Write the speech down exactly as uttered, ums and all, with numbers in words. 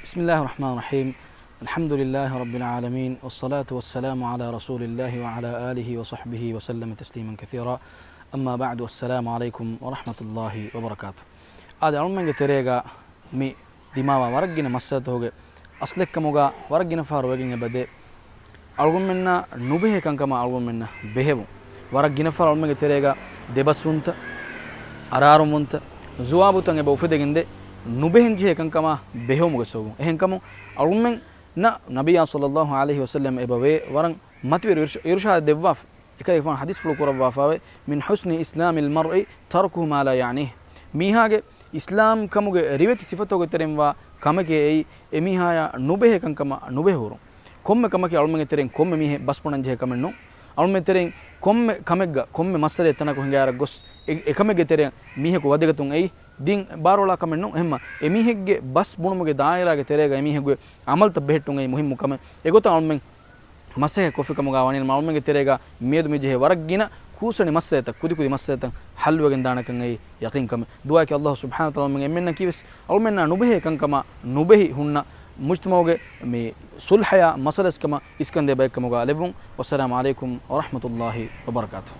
بسم الله الرحمن الرحيم. الحمد لله رب العالمين، والصلاة والسلام على رسول الله وعلى آله وصحبه وسلم تسليما كثيرا. أما بعد، السلام عليكم ورحمة الله وبركاته. އާދެ، އަޅުމެންގެ ތެރޭގަ މި ދިމާވާ ވަރަށް ގިނަ މައްސަލަތަކުގެ އަސްލެއްކަމުގަ ވަރަށް ގިނަ ފަހަރު ވެގެން އެބަދޭ. އަޅުގަނޑުމެންނަށް ނުބެހޭ ކަންކަމާ އަޅުގަނޑުމެންނަށް ބެހެވުން. ވަރަށް ގިނަ ފަހަރު އަޅުމެންގެ ތެރޭގަ ދެބަސްވުންތައް، އަރާރުންވުންތައް، ޒުވާބުތައް އެބަ އުފެދެގެންދޭ، ނުބެހެން ޖެހޭ ކަންކަމާ ބެހެވުމުގެ ސަބަބުން. އެހެންކަމުން އަޅުމެންނަށް ނަބިއްޔާ ޞައްލައްލާހު ޢަލައިހި ވަސައްލަމް އެބަ ވޭ ވަރަށް މަތިވެރި އިރުޝާ-، އިރުޝާދެއްވާފަ. އެކަލޭގެފާނު ޙަދީޘްފުޅު ކުރައްވާފައިވޭ، من حسن إسلام المرء تركه ما لا يعنيه. މީހާގެ އިސްލާމް ކަމުގެ ރިވެތި ސިފަތަކުގެ ތެރެއިންވާ ކަމެކޭ އެއީ، އެމީހާޔާ ނުބެހޭ ކަންކަމަށް ނުބެހުރުން. ކޮންމެ ކަމަކީ އަޅުމެންގެ ތެރެއިން ކޮންމެ މީހެއް ބަސް ބުނަން ޖެހޭ ކަމެއް ނޫން. އަޅުމެން ތެރެއިން ކޮންމެ ކަމެއްގަ، ކޮންމެ މައްސަލައެއް ތަނަކު ހިނގާއިރަށް ގޮސް، އެ، އެކަމެއްގެ ތެރެއަށް މީހަކު ވަދެގަތުން އެއީ ދީން ބާރުއަޅާ ކަމެއް ނޫން. އެހެންމަ އެމީހެއްގެ ބަސް ބުނުމުގެ ދާއިރާގެ ތެރޭގަ އެމީހެއްގެ ޢަމަލުތައް ބެހެއްޓުން އެއީ މުހިއްމު ކަމެއް. އެގޮތަށް އަޅުމެން މަސައްކަތް ކޮށްފިކަމުގަ ވަނީ އަޅުމެންގެ ތެރޭގަ މިއަދު މި ޖެހޭ ވަރަށް ގިނަ ކޫސަނި މައްސަލަތައް، ކުދިކުދި މައްސަލަތައް ޙައްލުވެގެން ދާނެކަން އެއީ ޔަޤީން ކަމެއް. ދުޢާއަކީ ﷲ ސުބްޙާނަހޫ ވަތަޢާލާ އަޅުމެންނަކީވެސް އަޅުމެންނާ ނުބެހޭ ކަންކަމާ ނުބެހި ހުންނަ މުޖްތަމަޢުގެ މި ޞުލްޙަޔާ މަސައްކަތް ކަމަށް އިސްކަންދޭ ބައެއްކަމުގަ ލެއްވުން. ވައްސަލާމު ޢަލައިކުމް ވަރަޙްމަތުﷲ ވަބަރަކާތުހު.